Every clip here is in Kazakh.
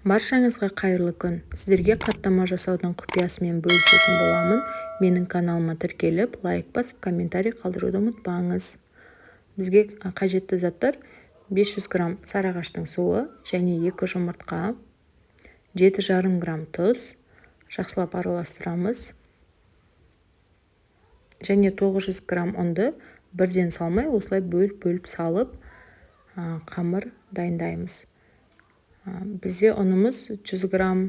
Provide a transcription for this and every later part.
Баршаңызға қайырлы күн! Сіздерге қаттама жасаудың құпиясымен бөлісетін боламын. Менің каналыма тіркеліп, лайк басып, комментарий қалдыруды ұмытпаңыз. Бізге қажетті заттар: 500 грамм сарыағаштың суы және 2 жұмыртқа, 7,5 грамм тұз, жақсылап араластырамыз. Және 900 грамм ұнды бірден салмай, осылай бөліп-бөліп салып, қамыр дайындаймыз. Бізде ұнымыз 100 грамм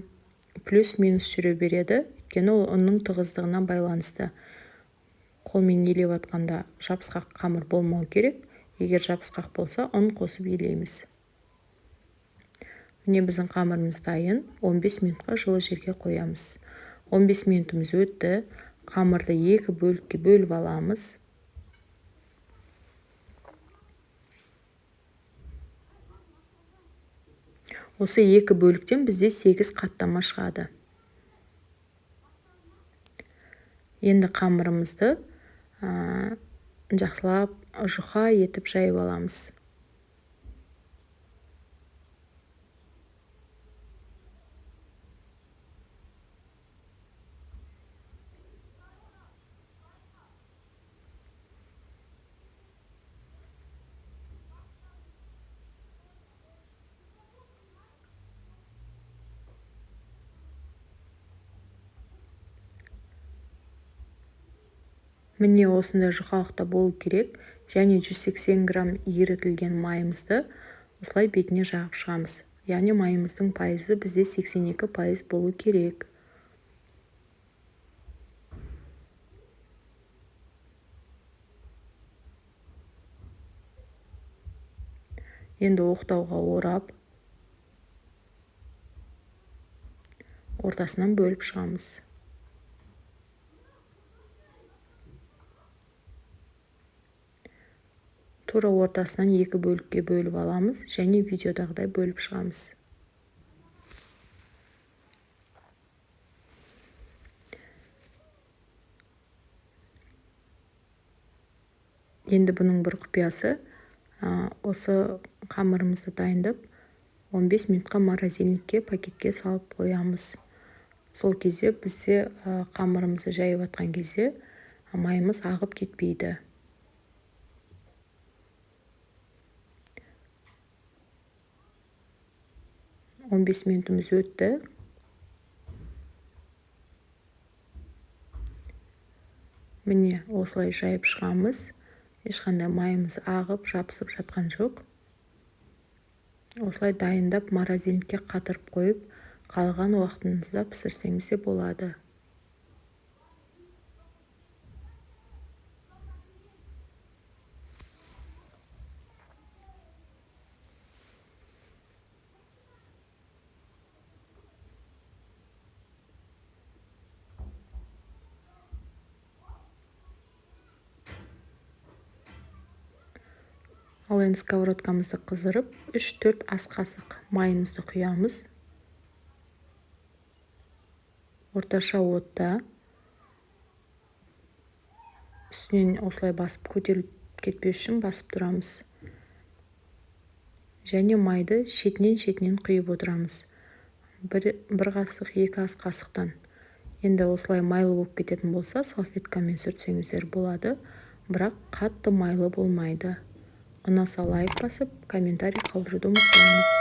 плюс-минус жүре береді, өйткені ол ұнның тығыздығына байланысты. Қолмен елеп атқанда жабысқақ қамыр болмау керек. Егер жабысқақ болса, ұн қосып елейміз. Міне, біздің қамырымыз дайын. 15 минутқа жылы жерге қоямыз. 15 минутымыз өтті. Қамырды екі бөлікке бөліп аламыз. Осы екі бөліктен бізде 8 қаттама шығады. Енді қамырымызды жақсылап жұқа етіп жайып аламыз. Міне, осындай жұқалықта болу керек. Және 180 грамм ерітілген майымызды осылай бетіне жағып шығамыз. Яғни майымыздың пайызы бізде 82% болу керек. Енді оқтауға орап, ортасынан бөліп шығамыз. Тура ортасынан екі бөлікке бөліп аламыз және видеодағыдай бөліп шығамыз. Енді бұның бір құпиясы, осы қамырымызды дайындап 15 минутқа морозильникке пакетке салып қоямыз. Сол кезде бізде қамырымызды жайып атқан кезде майымыз ағып кетпейді. 15 минутымыз өтті. Міне, осылай жайып шығамыз. Ешқандай майымыз ағып, жабысып жатқан жоқ. Осылай дайындап, морозильникке қатырып қойып, қалған уақытыңызда пісірсеңіз де болады. Ал енді сковородкамызды қыздырып, 3-4 ас қасық майымызды құямыз. Орташа отта үстінен осылай басып, көтеріліп кетпес үшін басып тұрамыз. Және майды шетінен-шетінен құйып отырамыз. Бір қасық, 2 ас қасықтан. Енді осылай майлы болып кететін болса, салфеткамен сүртсеңіздер болады, бірақ қатты майлы болмайды. Ұнаса лайк басып, комментарий қалдыруды ұмытпаңыз.